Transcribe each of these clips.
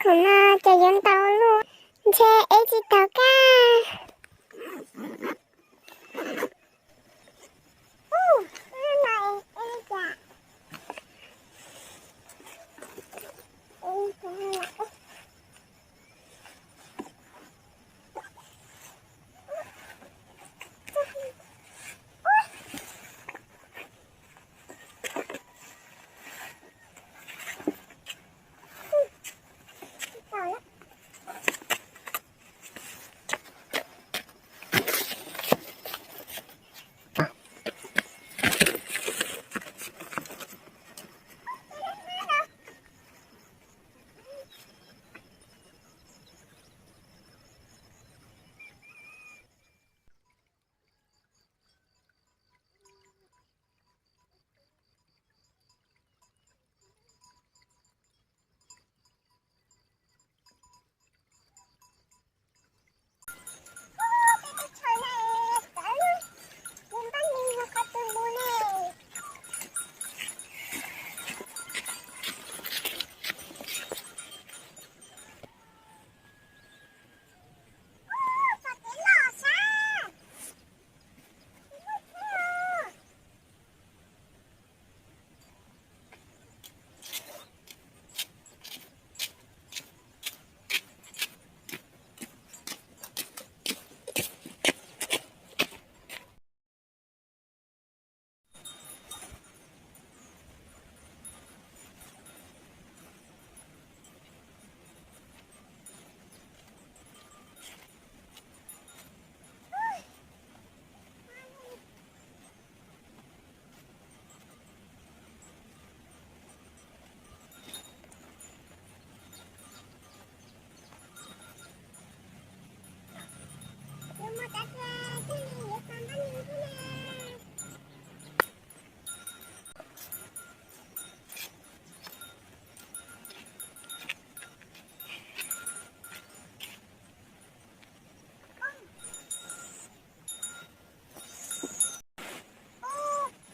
khoom no ces yuav ntau luaj, ntshe ev tsis tau kab. Ub,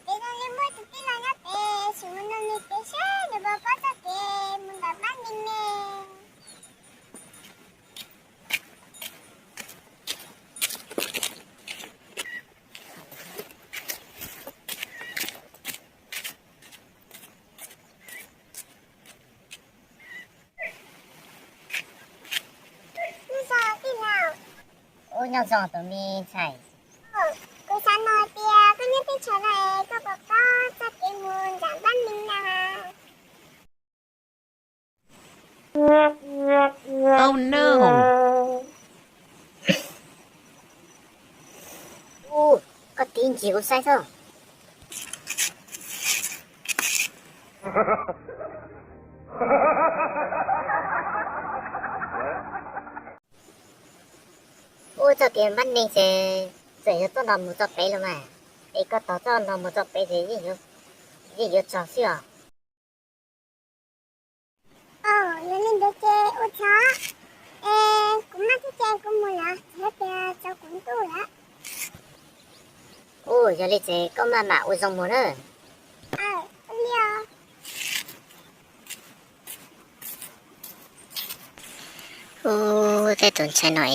es zoo li muaj tus tij laug nyob pem, sim mus nug nws pem seb nws puas paub txoj kev mus ntawm Pab Neeg ne. Nyob zoo tij laug. Ub, nyob zoo tus me ntxhais. Kuv xav nug tias koj nyob teb chaws no es koj puas paub txoj kev mus nram Pab Neeg na? Oh no! Ub, koj tib ntsis kuv saib xwb. Ub, txoj kev Pab Neeg ces txawm yog txoj no mus txoj pem los mas, es koj taug txoj no mus txoj pem ces yeej yuav txog xwb os. Yog li ntawd ces ua tsaug, es kuv maj thiab ces kuv mus lawm, txhob tias tsaus kuv ntuj lawm. Ub, yog li ces koj maj mam ua zoo mus nawb. Ub, tej tus ntxhais no es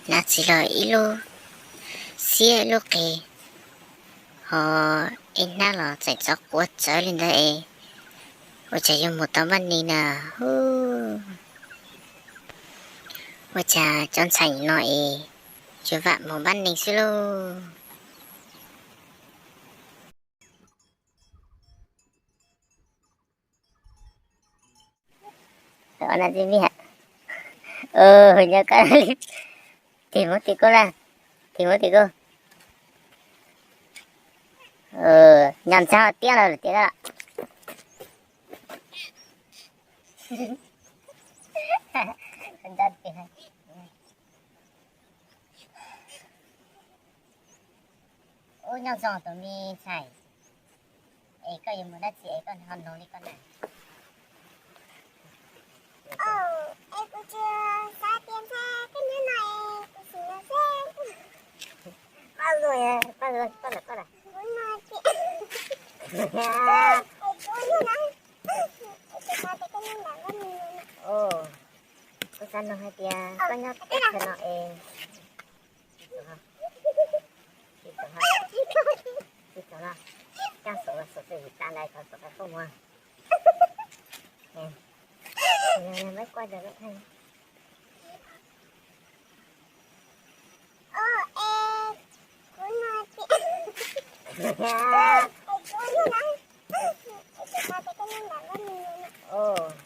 hnav txiv los ib lub xiab ib lub qe, ho ib hnab los tseem tsov quav tsawv li ntawd es ua cas yuav mus tau Pab Neeg na. Ua cas cov ntxhais no es yuav vam mus Pab Neeg xwb lauj. Nyob koj li, tim muv tim kuj na, tim muv tim kuj. Nyob ntxhab tiab los tiab lawm. Ub, nyob zoo tus me ntxhais, es koj yuav mus dab tsi es koj ho noog li koj na? Es kuv tsuas xav tias ntshai koj nyob no es kuv sim los xwb. Pab Zuag, Pab Zuag, koj lawm, koj lawm. Kuv no ces, es kuv nyob na, es kuv xav tias koj nyob nram Pab Neeg no. Kuv xav nug hais tias koj nyob teb chaws no es, tsis txaus, tsis txaus no, caj xov los xov xwm tas ntais txog xov qab koj muag. Muab kuaj rau lub theej. Ua